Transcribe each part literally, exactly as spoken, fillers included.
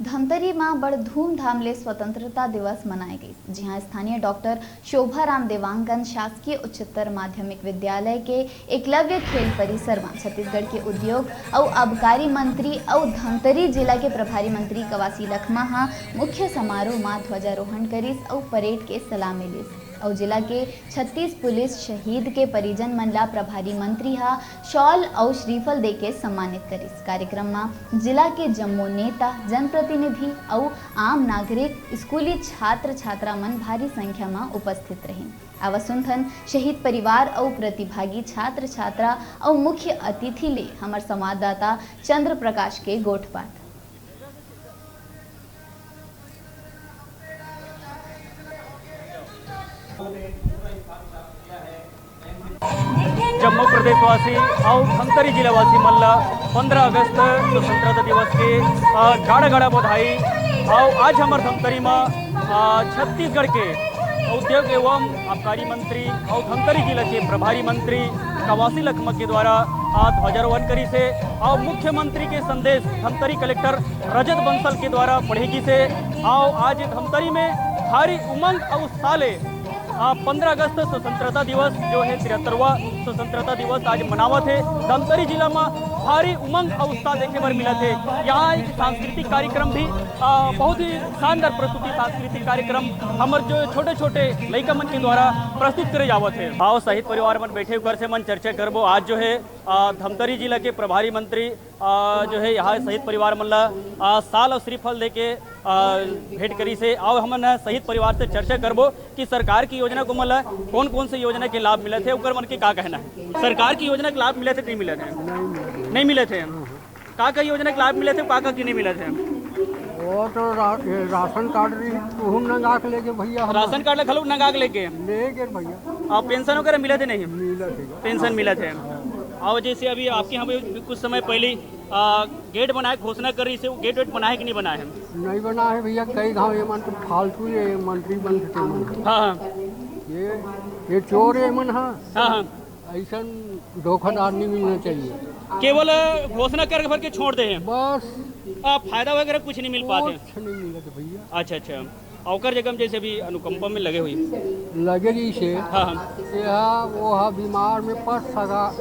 धमतरी म बड़ धूमधाम ले स्वतंत्रता दिवस मनाए गइस, जिहां स्थानीय डॉक्टर शोभाराम देवांगन शासकीय उच्चतर माध्यमिक विद्यालय के एकलव्य खेल परिसर म छत्तीसगढ़ के उद्योग अउ आबकारी मंत्री अउ धमतरी जिला के प्रभारी मंत्री कवासी लखमा ह मुख्य समारोह म ध्वजारोहण करिस अउ परेड के सलामी लीस। अउ जिला के छत्तीस पुलिस शहीद के परिजन मन ला प्रभारी मंत्री ह शॉल अउ श्रीफल देके सम्मानित करिस। कार्यक्रम म जिला के जम्मो नेता, जनप्रतिनिधि अउ आम नागरिक, स्कूली छात्र छात्रा मन भारी संख्या म उपस्थित रहिन। आवा सुनथन शहीद परिवार अउ प्रतिभागी छात्र छात्रा अउ मुख्य अतिथि ले हमर संवाददाता चंद्र प्रकाश के गोठ बात। जम्मो प्रदेशवासी अउ धमतरी जिलावासी मन ला पंद्रह अगस्त स्वतंत्रता दिवस के, अ, गाड़ा-गाड़ा बधाई। अउ आज हमर धमतरी म, अ, छत्तीसगढ़ के उद्योग एवं आबकारी मंत्री अउ धमतरी जिला के प्रभारी मंत्री कवासी लखमा के द्वारा, अ, ध्वजारोहण करिस हे अउ मुख्यमंत्री के संदेश धमतरी कलेक्टर रजत बंसल के द्वारा पढ़े गिस हे। अउ आज धमतरी में भारी उमंग अउ उत्साह ले, आ, पंद्रह अगस्त स्वतंत्रता दिवस जो है, तिहत्तरवां स्वतंत्रता दिवस आज मनावत हे। धमतरी जिला म भारी उमंग अउ उत्साह देखे बर मिलत हे। यहाँ एक सांस्कृतिक कार्यक्रम भी, आ, बहुत ही शानदार प्रस्तुति, सांस्कृतिक कार्यक्रम हमर जो छोटे-छोटे लइका मन के द्वारा प्रस्तुत करे जावत हे। आओ, शहीद परिवार मन बैठे, ओकर से मन चर्चा करबो। आज जो है, आ, धमतरी जिला के प्रभारी मंत्री, आ, जो है, यहाँ शहीद परिवार मन ला, आ, साल अउ श्रीफल दे के, आ, भेंट करिस हे। अउ हमन शहीद परिवार से चर्चा करबो कि सरकार की योजना के मन ला कौन-कौन से योजना के लाभ मिलत हे, ओकर मन के का कहना हे। सरकार की योजना के लाभ मिलत हे कि नहीं मिलत हे? नहीं मिलत हे। का का योजना के लाभ मिलत हे, का का के नहीं मिलत हे? वो तो रा-, ये राशन कार्ड भी तुहूँ नंगा के लेके भैया हम। राशन कार्ड ला घलो नंगा के लेके? लेके भैया। अउ पेंशन वगैरह मिलत हे नहीं? मिलत हे। पेंशन मिलत हे। अउ जैसे अभी आपके यहाँ पे कुछ समय पहले, आ, गेट बनाए घोषणा कर रही से, वो गेट वेट बनाए कि नहीं बनाए हैं? नहीं बना है भैया, कई गाँव ये मन तो फालतू ये मंत्री बन के मन। हाँ, हाँ। ये, ये चोर ये मन, हाँ। हाँ, हाँ। ऐसन धोखाधड़ नहीं मिलना चाहिए। केवल घोषणा करके भर के छोड़ दे हैं। बस। आ, फायदा वगैरह कुछ नहीं मिल पाते? कुछ नहीं मिलत भैया। अच्छा, अच्छा। अउ ओकर जगह में जैसे अभी अनुकंपा में लगे हुई। लगे रही से। हाँ, हाँ। ये हा, वो हा बीमार में पस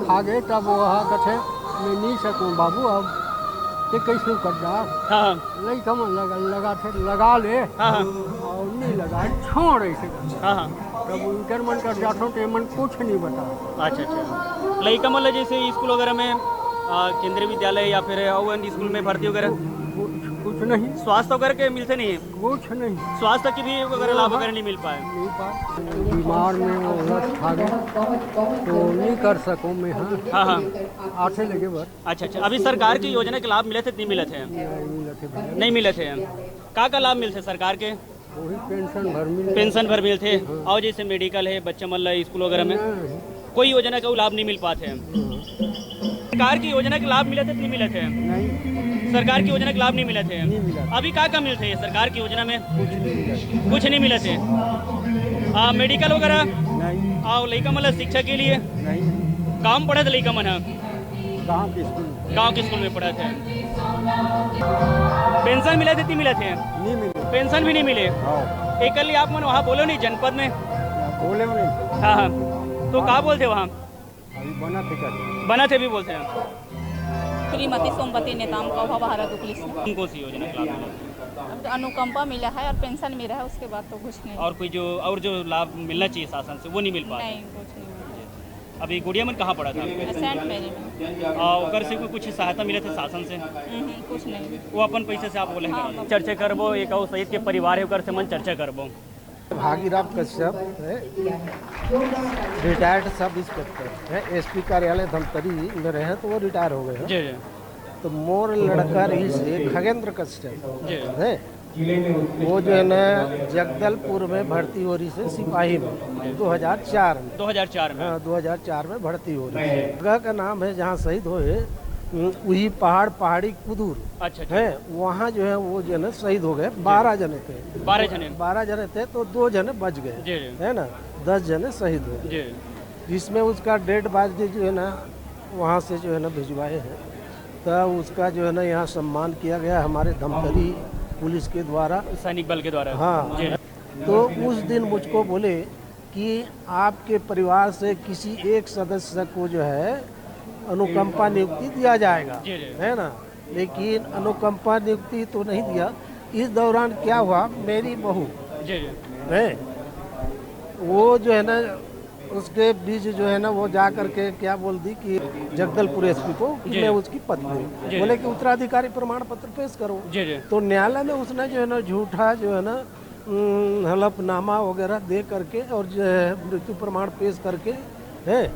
खा गे, तब वो हा कथे, "मैं नहीं सकूँ बाबू, अब ते कैसे कर डार?" हाँ, हाँ। लइका मन लगा, लगा थे, लगा ले। हाँ, हाँ। अउ नहीं लगा, छोड़ ऐसे कर। हाँ, हाँ। तब उनकर मन कर जाथों, तो ये मन कुछ नहीं बता। अच्छा, अच्छा। लइका मन ला जैसे स्कूल वगैरह में, आ, केंद्रीय विद्यालय या फिर अउ अन्य स्कूल में भर्ती वगैरह? कुछ, कुछ नहीं। स्वास्थ्य वगैरह के मिलते नहीं है? कुछ नहीं। स्वास्थ्य की भी वगैरह लाभ वगैरह नहीं मिल पाए? नहीं पाए। बीमार में वो हालत खा गए, तो नहीं कर सकूँ मैं, हाँ। हाँ, हाँ। आठे लगे बर। अच्छा, अच्छा। अभी सरकार की योजना के लाभ मिलत हे कि नहीं मिलत हे? नहीं मिलत हे भैया। नहीं मिलत हे। का का लाभ मिलथे सरकार के? वही पेंशन भर मिलथे। पेंशन भर मिलथे। हाँ। अउ जैसे मेडिकल हे, बच्चा मन ला स्कूल वगैरह में, नहीं। कोई योजना का लाभ नहीं मिल पात हे। हाँ। सरकार की योजना के लाभ मिलत हे कि नहीं मिलत हे? नहीं। सरकार की योजना के लाभ नहीं मिलत हे। नहीं मिलत। अभी का का मिलथे सरकार की योजना में? कुछ नहीं मिलत। कुछ नहीं मिलत हे। आ, मेडिकल वगैरह? नहीं। अउ लइका मन ला शिक्षा के लिए? नहीं। कहाँ पढ़त लइका मन ह? गाँव के स्कूल में। गाँव के स्कूल में पढ़त हे। पेंशन मिलत हे कि नहीं मिलत हे? नहीं मिले। पेंशन भी नहीं मिले? हाँ। एकर लिए आप मन वहाँ बोले नहीं जनपद में? बोले नहीं। हाँ, हाँ। तो का बोलथे वहाँ? अभी बनत हे का? बनत हे भी बोलथे। श्रीमती सोमवती नेताम का भारा दुखली से। कौन कौन सी योजना का लाभ मिला? अब तो अनुकंपा मिला है और पेंशन मिला है, उसके बाद तो कुछ नहीं। और कोई जो, और जो लाभ मिलना चाहिए शासन से, वो नहीं मिल पा रहा? नहीं, कुछ नहीं मिला। अभी गुड़िया मन कहाँ पढ़त हे? सेंट मैरी में। आ, ओकर से कोई कुछ सहायता मिलत हे शासन से? हम्म, कुछ नहीं। वो अपन पैसे से आप बोले हैं? हाँ, चर्चा करबो, एक अउ शहीद के परिवार हे, ओकर से मन चर्चा करबो। भागीराम कश्यप है, रिटायर्ड सब इंस्पेक्टर है, एसपी कार्यालय धमतरी में रहे, तो वो रिटायर हो गए हैं। जी, जी। तो मोर लड़का रहिस हे खगेंद्र कश्यप, जी। है, वो जो है ना, जगदलपुर में भर्ती हो रहिस हे सिपाही में, दो हज़ार चार में। दो हज़ार चार में? हाँ, दो हज़ार चार में भर्ती हो रहिस हे। जगह का नाम है जहाँ शहीद होए, उही पहाड़, पहाड़ी कुदूर। अच्छा, अच्छा। है, वहाँ जो है वो जो है ना शहीद हो गए, बारह जने थे। बारह जने? बारह जने थे, तो दो जने बच गए, जी, जी। है ना, दस जने शहीद हो गए। जी। जिसमें उसका डेड बॉडी जो है ना, वहाँ से जो है ना भिजवाए हैं। तो उसका जो है ना, यहाँ सम्मान किया गया। हमारे धमतरी पुलिस के द्वारा। सैनिक बल के द्वारा। हाँ। जी। तो उस दिन मुझको बोले कि आपके परिवार से किसी एक सदस्य को जो है अनुकंपा नियुक्ति दिया जाएगा, जी, जी। है ना, लेकिन अनुकंपा नियुक्ति तो नहीं दिया। इस दौरान क्या हुआ, मेरी बहू जी, जी। है, वो जो है ना, उसके बीच जो है ना, वो जा करके क्या बोल दी कि जगदलपुर एसपी को कि जी। मैं उसकी पत्नी हूँ। जी। बोले कि उत्तराधिकारी प्रमाण पत्र पेश करो। जी, जी। तो न्यायालय में उसने जो है ना, झूठा जो है ना, उम, हलफनामा वगैरह दे करके और जो है मृत्यु प्रमाण पेश करके है,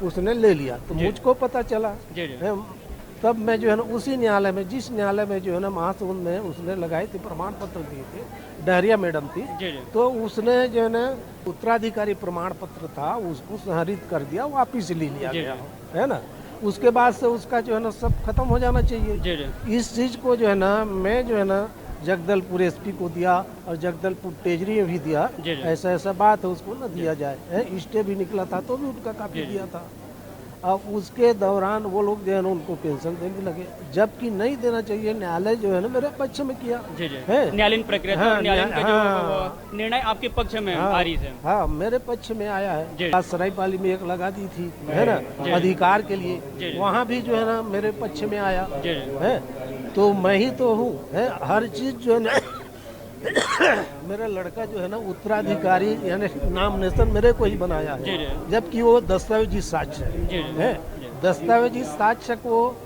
उसने ले लिया। तो जी। मुझको पता चला जी, जी। है, तब मैं जो है ना, उसी न्यायालय में, जिस न्यायालय में जो है ना, महासमुंद में उसने लगाए थे, प्रमाण पत्र दिए थे, डहरिया मैडम थी, जी, जी। तो उसने जो है ना, उत्तराधिकारी प्रमाण पत्र था, उसको संहरित कर दिया, वापिस ले लिया जी, गया, जी। है ना। उसके बाद से उसका जो है ना, सब खत्म हो जाना चाहिए। जी, जी। इस चीज़ को जो है ना, मैं जो है ना, जगदलपुर एसपी को दिया और जगदलपुर ट्रेजरी में भी दिया। जी, जी। ऐसा, ऐसा बात है, उसको ना दिया जी। जाए, है, स्टे भी निकला था, तो भी उनका कापी जी, जी। दिया था। अब उसके दौरान वो लोग जो है ना, उनको पेंशन देने लगे, जबकि नहीं देना चाहिए। न्यायालय जो है ना, मेरे पक्ष में किया जी, जी। है। न्यायालयीन प्रक्रिया था हाँ, और न्यायालयीन न्याय-, का जो हाँ। निर्णय आपके पक्ष में हाँ, आ रही है। हाँ, मेरे पक्ष में आया है। जी। आज सरायपाली में एक लगा दी थी, है ना, जी। अधिकार के लिए, जी, जी। वहाँ भी जो है ना, मेरे पक्ष में आया जी, जी। है। तो मैं ही तो हूँ, है, हर चीज़ जो है ना, मेरा लड़का जो है ना, उत्तराधिकारी यानी नॉमिनेशन मेरे को ही बनाया है, जी, जी। जबकि वो दस्तावेजी साक्ष्य है, जी, जी। है, जी। दस्तावेजी साक्ष्य को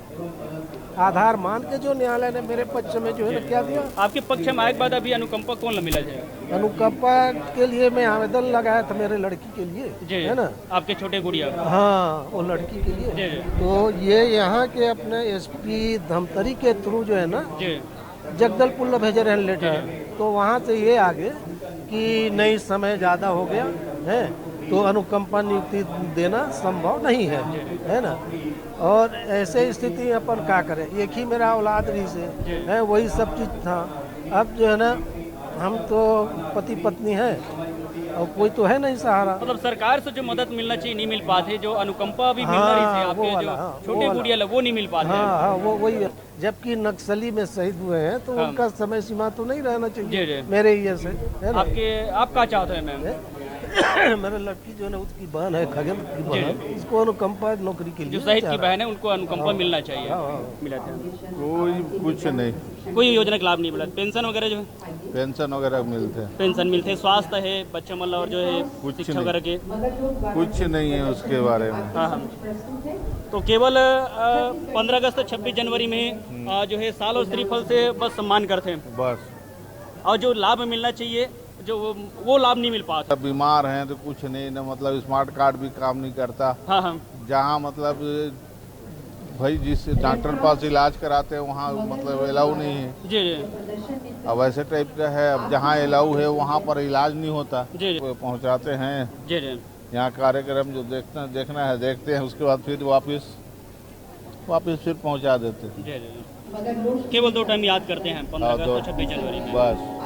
आधार मान के जो न्यायालय ने मेरे पक्ष में जो है ना, क्या दिया। आपके पक्ष में आए के बाद अभी अनुकंपा कौन ला मिला जाए? अनुकंपा के लिए मैं आवेदन लगाया था मेरे लड़की के लिए, जी। है ना? आपके छोटे गुड़िया? हाँ, वो लड़की के लिए। जी, जी। तो ये यहाँ के अपने एसपी धमतरी के थ्रू जो है ना, जी। जगदलपुर ला भेजे रहे लेटर, जी। तो वहाँ से ये आ गए कि नहीं, समय ज़्यादा हो गया है, तो अनुकंपा नियुक्ति देना संभव नहीं है, जी। है ना। और ऐसे स्थिति में अपन का करें, एक ही मेरा औलाद रही से जी। है, वही सब चीज़ था। अब जो है ना, हम तो पति पत्नी हैं और कोई तो है नहीं सहारा। मतलब, सरकार से जो मदद मिलना चाहिए, नहीं मिल पाते, जो अनुकंपा भी मिलना रही थी हाँ, वो आपके वाला, जो हाँ, वो छोटे वाला। गुड़िया ला, वो नहीं मिल पाते हैं। हाँ, हाँ, वो वही है। जबकि नक्सली में शहीद हुए हैं, तो हाँ। उनका समय सीमा तो नहीं रहना चाहिए, जी, जी। मेरे ये से, है ना? आपके, आप क्या चाहते हैं, मैम? हैं? मेरे लड़की जो है ना, उसकी बहन है, खगन की जी, बहन, जी। उसको अनुकंपा नौकरी के जो लिए शहीद की चाह रहा है। बहन है, उनको अनुकंपा हाँ, मिलना चाहिए। हाँ, हाँ। मिला था। कोई कुछ नहीं। कोई योजना का लाभ नहीं मिला, पेंशन वगैरह जो है? पेंशन वगैरह मिलते हैं। पेंशन मिलते, स्वास्थ्य है, बच्चा मन ला और जो है कुछ शिक्षा नहीं। वगैरह के? कुछ नहीं है उसके बारे में। हाँ, हाँ। तो केवल, अ, पंद्रह अगस्त, छब्बीस जनवरी में, हम्म। अ, जो है शाल और श्रीफल से बस सम्मान करते हैं। बस। और जो लाभ मिलना चाहिए, जो वो, वो लाभ नहीं मिल पाता। बीमार हैं तो कुछ नहीं ना, मतलब स्मार्ट कार्ड भी काम नहीं करता। हाँ, हाँ। जहाँ मतलब भाई जिस डॉक्टर पास इलाज कराते हैं वहाँ मतलब अलाउ नहीं है। जी, जी। अब ऐसे टाइप का है, अब जहाँ अलाउ है वहाँ पर इलाज नहीं होता। जी, जी। वो पहुँचाते हैं। जी, जी। यहाँ कार्यक्रम जो देखना, देखना है देखते हैं, उसके बाद फिर वापस, वापस फिर पहुँचा देते हैं। जी, जी। केवल दो टाइम याद करते हैं, पंद्रह हाँ, अगस्त दो। और छब्बीस जनवरी में। बस।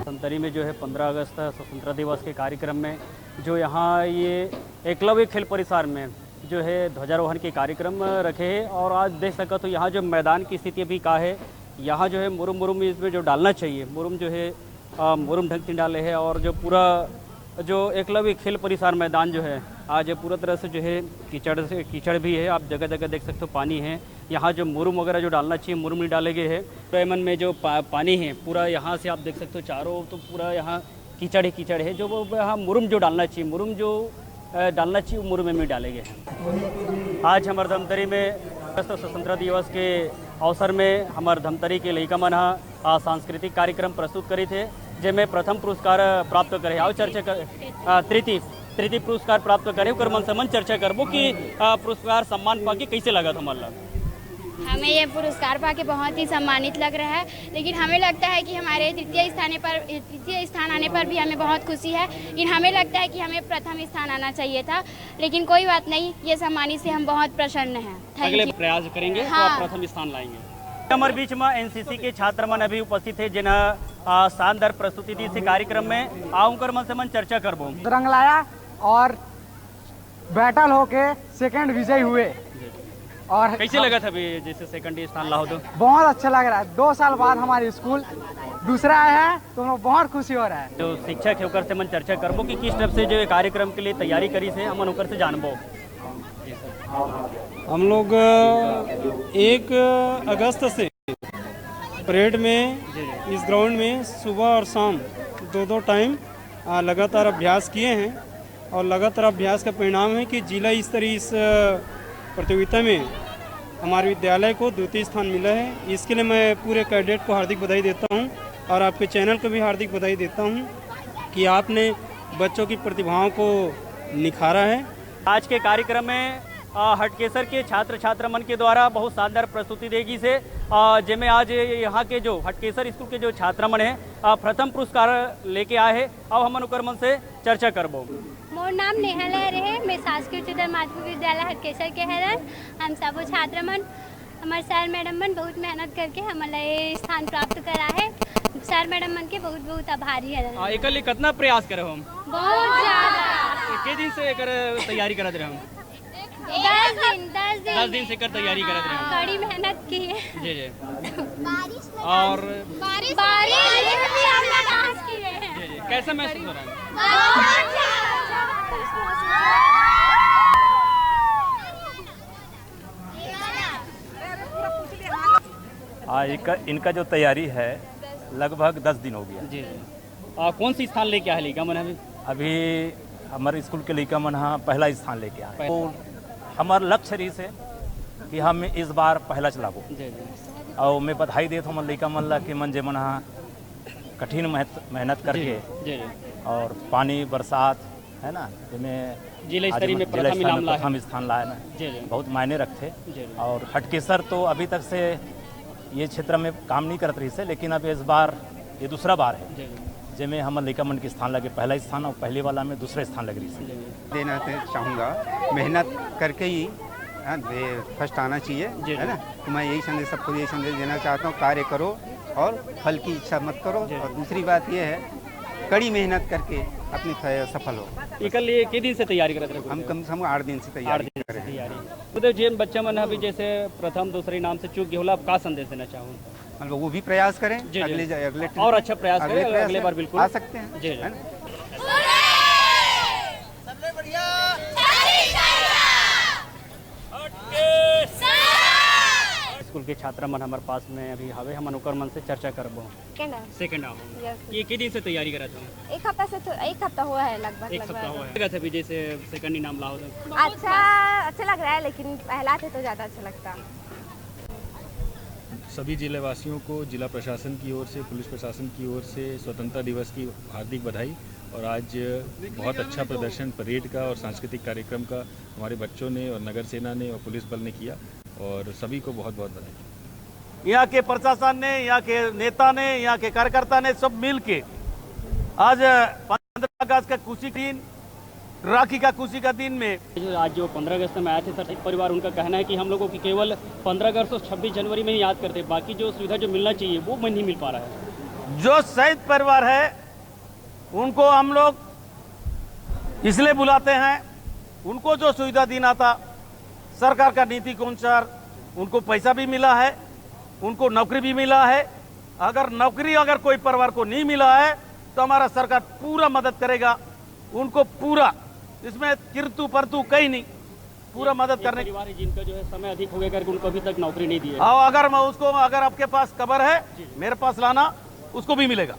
धमतरी में जो है पंद्रह अगस्त स्वतंत्रता दिवस के कार्यक्रम में जो यहाँ ये एकलव्य खेल परिसर में जो है ध्वजारोहण के कार्यक्रम रखे हैं। और आज देख सकत हो यहाँ जो मैदान की स्थिति अभी का है, यहाँ जो है मुरुम, मुरुम इसमें जो डालना चाहिए, मुरुम जो है, अ, मुरुम ढंग से डाले है और जो पूरा जो एकलव्य खेल परिसर मैदान जो है आज पूरा तरह से जो है कीचड़ से, कीचड़ भी है, आप जगह जगह देख सकते हो पानी है। यहाँ जो मुरुम वगैरह जो डालना चाहिए, मुरुम नहीं डाले गए हैं। डायमंड में जो पा-, पानी है पूरा यहाँ से आप देख सकते हो, चारों ओर तो पूरा यहाँ कीचड़ ही कीचड़ है। जो वो यहाँ मुरुम जो डालना चाहिए, मुरुम जो, अ, डालना चाहिए, वो मुरुम में डाले गए हैं। आज हमारे धमतरी में स्वतंत्रता दिवस के अवसर में हमारे धमतरी के लइका मन ह, अ, सांस्कृतिक कार्यक्रम प्रस्तुत करे थे, जेमे प्रथम पुरस्कार प्राप्त करे। आओ चर्चा कर, अ, तृतीय, तृतीय पुरस्कार प्राप्त करे, ओकर मन से मन चर्चा करबो कि, अ, पुरस्कार सम्मान पाके कैसे लगा था मन ला? हमें ये पुरस्कार पाके बहुत ही सम्मानित लग रहा है, लेकिन हमें लगता है कि हमारे तृतीय स्थान पर, तृतीय स्थान आने पर भी हमें बहुत खुशी है, लेकिन हमें लगता है कि हमें प्रथम स्थान आना चाहिए था, लेकिन कोई बात नहीं, ये सम्मानित से हम बहुत प्रसन्न हैं। Thank अगले you। प्रयास करेंगे तो हाँ। आप प्रथम स्थान लाएंगे। हमारे बीच में एनसीसी के छात्र मन अभी उपस्थित है, जिन्हें, आ, शानदार प्रस्तुति दी इस कार्यक्रम में। आ, उनकर मन से मन चर्चा करबो। रंगलाया और बैटल होके सेकंड विजयी हुए। और कैसे लगा था अभी जैसे सेकंड स्थान लाओ तो? बहुत अच्छा लग रहा है। दो साल बाद हमारे स्कूल दूसरा आया है, तो हम लोग बहुत खुशी हो रहा है। जो शिक्षक है ओकर से मन चर्चा करबो कि किस तरह से जो ये कार्यक्रम के लिए तैयारी करी से हमन ओकर से जानबो। हम लोग एक अगस्त से परेड में इस ग्राउंड में सुबह और शाम दो दो टाइम लगातार अभ्यास किए हैं और लगातार अभ्यास का परिणाम है कि जिला स्तरीय इस प्रतियोगिता में हमारे विद्यालय को द्वितीय स्थान मिला है। इसके लिए मैं पूरे कैडेट को हार्दिक बधाई देता हूँ और आपके चैनल को भी हार्दिक बधाई देता हूँ कि आपने बच्चों की प्रतिभाओं को निखारा है। आज के कार्यक्रम में हटकेसर के छात्र छात्रा मन के द्वारा बहुत शानदार प्रस्तुति देगी से, जेमे आज यहाँ के जो हटकेसर स्कूल के जो छात्रा मन है प्रथम पुरस्कार लेके आए हैं। अब हमन ओकर मन से चर्चा करबो। मोर नाम नेहा लहरे है, मैं शासकीय उच्चतर माध्यमिक विद्यालय हटकेसर के हरन। हम सबो छात्र मन, हमारे सर मैडम मन बहुत मेहनत करके हमन ला ये स्थान प्राप्त करा है। सर मैडम मन के बहुत बहुत आभारी हरन। एकर लिए कितना प्रयास करे हो हम? बहुत ज्यादा। के दिन से एकर तैयारी करत रहे हम? दस दिन, दस दिन। दस दिन से एकर तैयारी करत रहे हम। कड़ी मेहनत की है। जी जी। बारिश में और बारिश, बारिश में भी हमने डांस किए हैं। जी जी। कैसा महसूस हो रहा है? बहुत ज्यादा। हाँ, इनका, इनका जो तैयारी है लगभग दस दिन हो गया। जी जी। कौन सी स्थान लेके आए लइका मन अभी? अभी हमारे स्कूल के लइका मन हा पहला स्थान लेके आए। तो हमार लक्ष्य रहिस हे कि हम इस बार पहला च लाबो। जी जी। और मैं बधाई देत हूँ मन लइका मन ला कि मन जे मन हा कठिन मेहत-, मेहनत करके जी जी। और पानी बरसात है ना, जेमे जिला आज स्तरीय में जिला प्रथम स्तर इनाम में ला है। प्रथम स्थान लाए ना, जी जी। बहुत मायने रखथे। जी जी। और हटकेसर तो अभी तक से ये क्षेत्र में काम नहीं करत रहिस हे, लेकिन अब इस बार ये दूसरा बार है जी जी। जेमे हमर लइका मन के स्थान लगे पहला स्थान और पहले वाला में दूसरा स्थान लग रहिस हे। जी जी। देना ते चाहूँगा, मेहनत करके ही, हाँ, फर्स्ट आना चाहिए, जी है जी। ना? तो मैं यही संदेश, सबको यही संदेश देना चाहता हूँ, कार्य करो और फल की इच्छा मत करो। जी। और दूसरी बात ये है, कड़ी मेहनत करके अपनी फ-, सफल हो। एकर लिए के दिन से तैयारी करत रहे? हम कम से कम आठ दिन से आठ तैयारी दिन कर से रहे हैं। तैयारी। मतलब जेन बच्चा मन अभी जैसे प्रथम दूसरे नाम से चूक गए होला, आप का संदेश देना चाहो? मतलब वो भी प्रयास करें, जी, जी। अगले ज-, अगले और अच्छा प्रयास अगले करें, प्रयास अगले में बार बिल्कुल आ सकते हैं, जी, जी। है ना? स्कूल के छात्रा मन हमर पास में अभी हवे, हमन ओकर मन से चर्चा करबो। सेकंड है। सेकंड आओ। यस। ये के दिन से तैयारी करत हो? एक हफ्ता से तो, एक हफ्ता हुआ है लगभग, एक लगभग। हफ्ता हुआ है। लगत अभी जैसे सेकंड इनाम लाओ तो? अच्छा, अच्छा लग रहा है, लेकिन पहला थे तो ज़्यादा अच्छा लगता। सभी जिलेवासियों को जिला प्रशासन की ओर से, पुलिस प्रशासन की ओर से स्वतंत्रता दिवस की हार्दिक बधाई। और आज बहुत अच्छा प्रदर्शन परेड का और सांस्कृतिक कार्यक्रम का हमारे बच्चों ने और नगर सेना ने और पुलिस बल ने किया, और सभी को बहुत बहुत बधाई। यहाँ के प्रशासन ने, यहाँ के नेता ने, यहाँ के कार्यकर्ता ने सब मिल के आज पंद्रह अगस्त का खुशी के दिन, राखी का खुशी का दिन में जो आज जो पंद्रह अगस्त में आए थे सर, एक परिवार, उनका कहना है कि हम लोगों की केवल पंद्रह अगस्त और छब्बीस जनवरी में ही याद करते हैं, बाकी जो सुविधा जो मिलना चाहिए वो नहीं मिल पा रहा है। जो शहीद परिवार है उनको हम लोग इसलिए बुलाते हैं, उनको जो सुविधा देना था सरकार का नीति के अनुसार उनको पैसा भी मिला है, उनको नौकरी भी मिला है। अगर नौकरी अगर कोई परिवार को नहीं मिला है तो हमारा सरकार पूरा मदद करेगा उनको, पूरा, इसमें किंतु परंतु कहीं नहीं, पूरा मदद करने। परिवार है जिनका जो है समय अधिक हो गया करके उनको अभी तक नौकरी नहीं दी है। हाँ, अगर मैं उसको, अगर आपके पास खबर है, मेरे पास लाना, उसको भी मिलेगा।